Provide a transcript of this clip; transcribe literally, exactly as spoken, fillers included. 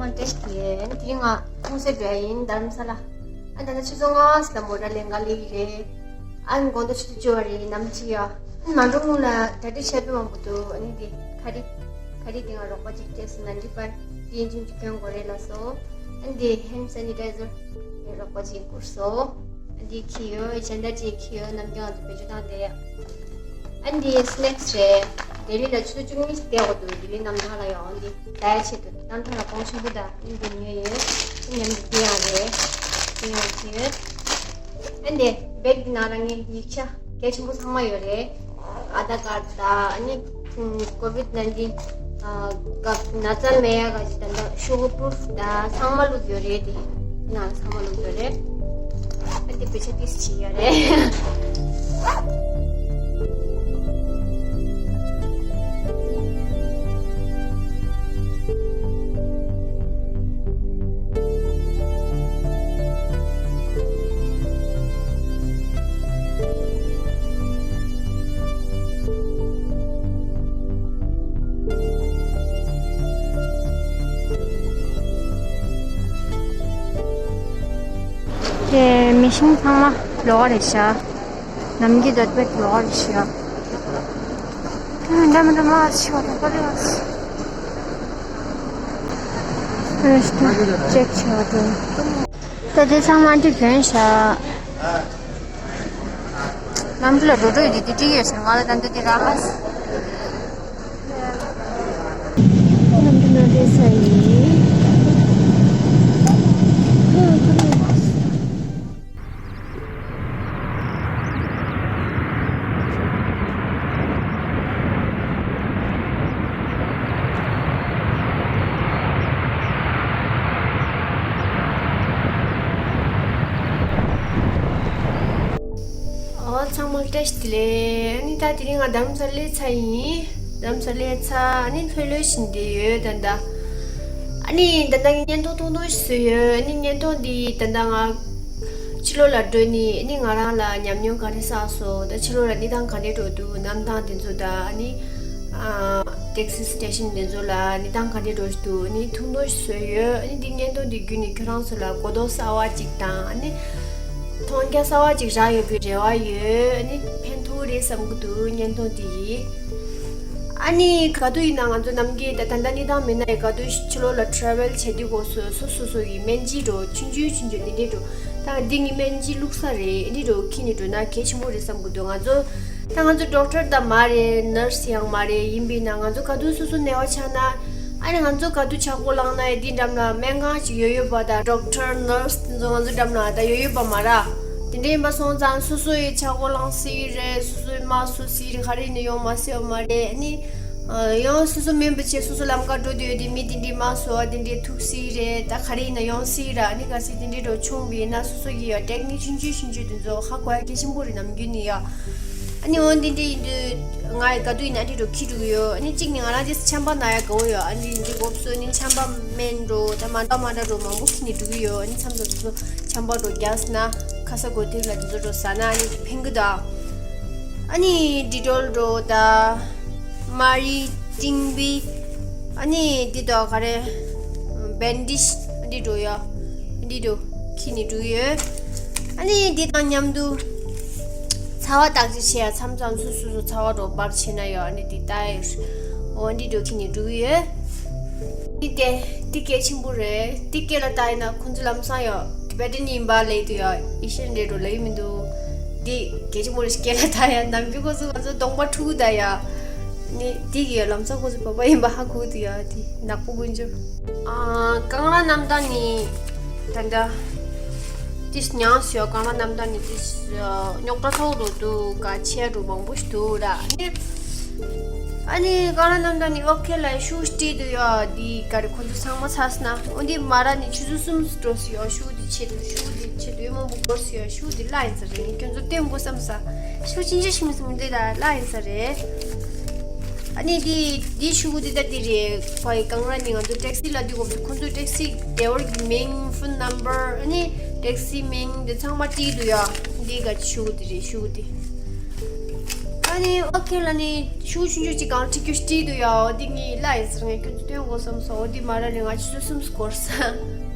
ཨ་ཏེ་ཡེ་དེ་རིང་ང་ཁོང་སེ་འགྲོ་ཡ་ཡིན་རྡ་རམ་ས་ལ། ཨ་ད་ལྟ་ཆུ་ཚོད་ལྔ་ཙམ་ལ་མོ་ཊ་ལེན་ག་སླེབས་ཡི་རེད། ཨ་དགོང་དྲོ་ཆུ་ཚོད་བཅུ་པ་རེད་ནམ་ཕྱེད་ཡ། ཨ་མ་འགྲོ་སྔོན་ལ་གྲ་སྒྲིག་བྱས་པའི་མང་པོ་འདུག་ཨ་ནི་དེ་ཁ་རི་ཁ་རི་དེ་ང་རོགས་པ་ཅིག་སྤྲད་སོང་། ནན་ཏི་ཕའེ་དེ་ཡིན་ཅུང་ཅིག་གྱོན་དགོས་རེད་ལབ་སོང་། ཨ་ནི་དེ་ཧེན་ཌི་སེ་ནི་ཊའི་ཛར་རོགས་པ་ཅིག་བསྐུར་སོང་། ཨ་ནི་དེ་འཁྱེར་ཡོད། ཇན་ཌར་ཅིག་འཁྱེར་ཡོད། ནམ་རྒྱུན་ང་ཚོ་བེད་སྤྱོད་བཏང་བསྡད་ཡ། ཨ་ནི་དེ་སི་ནེག་སི་རེད། ལྡི་ལི་ལ་ཆུ་ཚོད་བཅུ་གཉིས་བསྡད་དགོས་འདུག་ལྡི་ལི་གནམ་ཐང་ལ་ཡོང་། འདི་ལྟ་ཡ་ཆེད་དུ་གནམ་ཐང་ལ་གོང་ཆེན་པོ་དང་ཨ་ནི་འདི་ཉོས་ཡོད། ཨ་ནི་མཉམ་དུ་འདི་ཡང་རེད། འདི་ཡང་ཁྱེར་ཡོད། ཨ་ནི་དེ་བེག་འདི་ནང་ལ་ངའི་ཡིག་ཆ་གལ་ཆེན་པོ་ཚང་མ་ཡོད་རེད། ཨ་དྷར་ཀར་དང་ཨ་ནི་ཀོ་ཝིད་ནན་ཏིན་སྐབས་ན་ཚ་མེད་ཡ་ག་ཅིག་དང་ད་ཤུ་གར་པུ་རུཕ་དང་ཚང་མ་བླུགས་ཡོད་རེད། དེ་ནང་ཚང་མ་བླུགས་ཡོད་རེད། ཨ་དེ་བེད་སྤྱོད་ཏིས་བྱེད་ཡ་རེད། དེ་མི་ཤིང་ཚང་མ་ལོགས་ཀ་རེད་ཤག་ནམ་རྒྱུན་དེ་དཔེ་ལོགས་ཀ་རེད་ཤག་ཨ་འདྲ་མི་འདྲ་མ་ཤི་བ་དང་པ་རེད། ཨ་ཅེག་བྱེད་པ་དེ། ད་དེ་ཚང་མ་འགྲིག་གྱོན་ཤག་ལམ་འགྲོ་ལ་འགྲོ་འགྲོ་ཡོད་དེ་དེ་འགྲིག་ཡོད་ཟེར། ང་ལ་ད་འདི་དེ་རག་ག་ལམ་འགྲོ་ན་རེད་ས་ཡིན། ཨོ་ཚང་མ་བཀྲ་ཤིས་བདེ་ལེགས། ཨ་ནི་ད་དེ་རིང་ང་རྡ་རམ་ས་ལ་སླེབས་ཚར་ཡིན། རྡ་རམ་ས་ལ་སླེབས་ཚར། ཨ་ནི་ལྷོད་ལྷོད་བཞིན་བསྡད་ཡོད་ད་ལྟ། ཨ་ནི་ད་ལྟ་ངས་བརྙན་ཐུང་ཐུང་ཐུང་ཞིག་བཟོས་ཡོད། ཨ་ནི་བརྙན་ཐུང་འདི་ད་ལྟ་ང་ཕྱི་ལོགས་ལ་འགྲོ་ནི་ཨ་ནི་ང་རང་ལ་ཉམས་མྱོང་ག་རེ་བསགས་སོང་། ད་ཕྱི་ལོགས་ལ་གནས་སྟངས་ག་འདྲས་འགྲོ་འདུག་གནམ་ཐང་དེ་ཚོ་དང་ཨ་ནི་ཨ་ཊེག་སི་སི་ཊེ་ཤན་དེ་ཚོ་ལ་གནས་སྟངས་ག་འདྲས་འགྲོ་བཞིན་འདུག་ཨ་ནི་ཐུང་ཐུང་ཞིག་བཟོས་ཡོད། ཨ་ནི་འདི་བརྙན་ཐུང་འདི་བརྒྱུད་ནས་ཁྱོད་རང་ཚོ་ལ་གོ་རྟོགས་གསར་བ་ཅིག་དང་ཨ་ནི་མཐོང་རྒྱ་གསར་བ་ཅིག་རག་ཡོད་པའི་རེ་བ་ཡོད། ཨ་ནི་ཕན་ཐོགས་རེད་བསམ་གྱི་འདུག་བརྙན་ཐུང་འདི་ཡིས། ཨ་ནི་ག་དུས་ཡིན་ན་ང་ཚོ་ནམ་རྒྱུན་ད་ད་ལྟ་གནས་སྟངས་མེད་ན་ཡང་ག་དུས་ཕྱི་ལོགས་ལ་ཊ་རེ་ཝལ་བྱེད་དུས་སྐབས་སུ་སོ་སོ་སོ་ཡི་སྨན་ལྗིད་འགྲོ་ཆུང་ཆུང་ཆུང་ཆུང་འདི་འདྲས་འགྲོ། ད་འདི་ངའི་སྨན་ལྗིད་བླུགས་ས་རེད། འདི་འགྲོ་ཁྱེར་ནས་འགྲོ་ན་གལ་ཆེན་པོ་རེད་བསམ་གྱི་འདུག་ང་ཚོ་ད་ང་ཚོ་ཌོག་ཊར་ད་མ་རེད། ནར་སི་ཡང་མ་རེད། ཡིན་པས་ན་ང་ཚོ་ག་དུས་སོ་སོ་ནད་པ་ཆགས་ན་ཨ་ནི་ང་ཚོ་ག་དུས་ཆག་སྒོ་ལངས་ན་ཡང་འདི་འགྲམ་ལ་སྨན་ཁང་ཞིག་ཡོད་ཡོད་པ་དང་ཌོག་ཊར་ནར་སི་དེ་ཚོ་ང་ཚོ་འགྲམ་ལ་ད་ཡོད་ཡོད་པ་མ་རེད། དེ་འདྲ་ཡིན་པ་སོང་ཙང་སོ་སོ་ཡི་ཆག་སྒོ་ལངས་སྲིད་རེད། སོ་སོའི་རྨ་གསོ་སྲིད་རེད། ག་རེ་ཡིན་ན་ཡོང་མ་སྲིད་པ་མ་རེད། ཨ་ནི་ཡང་སོ་སོ་མིན་པ་བྱས་སོ་སོ་ལམ་ཁ་འགྲོ་དུས་དེ་མི་དེ་འདྲའི་རྨ་གསོ་བ་དེ་འདྲའི་ཐུག་སྲིད་རེད། ད་ག་རེ་ཡིན་ན་ཡོང་སྲིད་ར། ཨ་ནི་གལ་སྲིད་དེ་འདྲའི་འགྲོ་བྱུང་བ་ཡིན་ན་སོ་སོ་གི་ཡ་ཊེག་ནིག་ཆུང་ཆུང་ཆུང་ཆུང་དེ་ཚོ་ཧ་གོ་ཡ་གལ་ཆེན་པོ་རེད་ནམ་རྒྱུན་ནས་ཡ། ཨ་ནི་འོ་འདི་འདྲ་ཡིན་དུས་ང་ཡི་ག་དུས་ཡིན་ན་ཨ་འདྲི་འགྲོ་ཁྱི་འགྲོ་གི་ཡོད། ཨ་ནི་གཅིག་ནི་ང་རང་ཅིག་ཆམ་པ་ན་ཡ་དགའ་བོ་ཡོད། ཨ་ནི་འདི་གོབ་སོ་ནི་ཆམ་པ་སྨན་འགྲོ་ད་མ་འདྲ་མ་འདྲ་འགྲོ་མང་པོ་ཁྱི་ནི་འགྲོ་གི་ཡོད། ཨ་ནི་མཚམས་མཚམས་སོ་སོ་ཆམ་པ་འགྲོ་རྒྱག་ན་ཁ་ས་གོ་ཐིག་ལ་འདི་ཚོ་འགྲོ་ཟ་ན་ཨ་ནི་ཕན་གི་ད། ཨ་ནི་ཌི་ཊོལ་འགྲོ་ད་མ་རི་ཏིང་བི་ཨ་ནི་འདི་ད་ག་རེ་བེན་ཌེ་ཇི་ཨ་འདི་འགྲོ་ཡ་འདི་འགྲོ་ཁྱི་ནི་འགྲོ་གི་ཡོད། ཨ་ནི་འདི་དང་མཉམ་དུ་ཚ་བ་བརྟག་དཔྱད་བྱེད་ཡ་མཚམས་མཚམས་སུ་སུ་སུ་ཚ་བ་འགྲོ་བར་བྱེད་ན་ཡོད། ཨ་ནི་འདི་ལྟ་ཡོད། འོ་འདི་འགྲོ་ཁྱི་ནི་འགྲོ་གི་ཡོད། འདི་དེ་འདི་གལ་ཆེན་པོ་རེད། འདི་སྐེ་ལ་ལྟ་ཡིན་ན་ཁོང་ཚོ་ལམ་སང་ཡོད་ཏི་བེ་ཊན་ཡིན་པ་ལས་དུ་ཡོད་ཨེ་ཤི་ཡན་རེད་འགྲོ་ལ་ཡི་མི་འདུག་འདི་གལ་ཆེན་པོ་རེད། སྐེ་ལ་ལྟ་ཡ་ནམ་རྒྱུན་ཁོང་ཚོ་ང་ཚོ་གདོང་པ་འཁྲུག་གི་ད་ཡ། ནི་དེ་གི་ལམ་སང་ཁོ་ཚོ་བོད་པ་ཡིན་པ་ཧ་གོ་དུ་ཡ་དེ་ནག་པོ་དཀོན་མཆོག་ཨ་རྐང་ལག་རྣམ་དག་ནི་ད་ལྟ་ཏིས་ཉང་སུ་ཡ་རྐང་ལག་རྣམ་དག་ནི་ཏིས་རྙོག་དྲ་ཚ་བོ་འགྲོ་འདུག་ག་ཆེ་འགྲོ་མང་པོ་ཞིག་འདུག་ར་ནི་ཨ་ནི་རྐང་ལག་རྣམ་དག་ནི་ཨོ་ཁེ་ལ་ཤུ་སྟེ་དུ་ཡ་དེ་ག་རེ་ཁོ་ཚོ་ཚང་མ་ཚར་སོང་ན་འོ་འདི་མ་ར་ནི་ཆུ་ཚོད་གསུམ་འགྲོ་སི་ཡ་ཤུ་དེ་ཆེད་དུ་ཤུ་དེ་ཆེད་དུ་ཡོད་མང་པོ་འགོར་སི་ཡ་ཤུ་དེ་ལ་ཡིན་ས་རེད། ཁྱོད་ཚོ་བསྟན་དགོས་བསམ་ས། ཤུ་ཅིན་ཅི་ཤི་མི་སི་མི་འདི་ལ་ལ་ཡིན་ས་རེད། ཨ་ནི་འདི་འདི་ཤུ་གུ་འདི་ད་འདི་རེད། ཁོ་ཡི་གང་ར་ནི་ང་ཚོ་ཊེག་སི་ལ་འདི་གོ་ཁོ་ཚོ་ཊེག་སི་ཌེ་ཝར་གི་མིང་ཕོན་ནམ་བར་ཨ་ནི་ཊེག་སི་མིང་འདི་ཚང་མ་བྲིས་འདུག་ཡ། འདི་ག་ཤུ་གུ་འདི་རེད་ཤུ་གུ་འདི། ཨ་ནི་ཨོ་ཁེ་ལ་ནི་ཤུགས་ཆུང་ཆུང་ཅིག་གང་ཁྲིད་རྒྱུ་ཞིག་བྲིས་འདུག་ཡ། འོ་དེ་ངས་ལ་ཡི་ཟེར་ངས་ཁྱོད་ཚོ་སྟོན་དགོས་བསམ་སོང་། འོ་དེ་མ་ར་ལས་ང་ཆུ་ཚོད་གསུམ་འགོར་སོང་།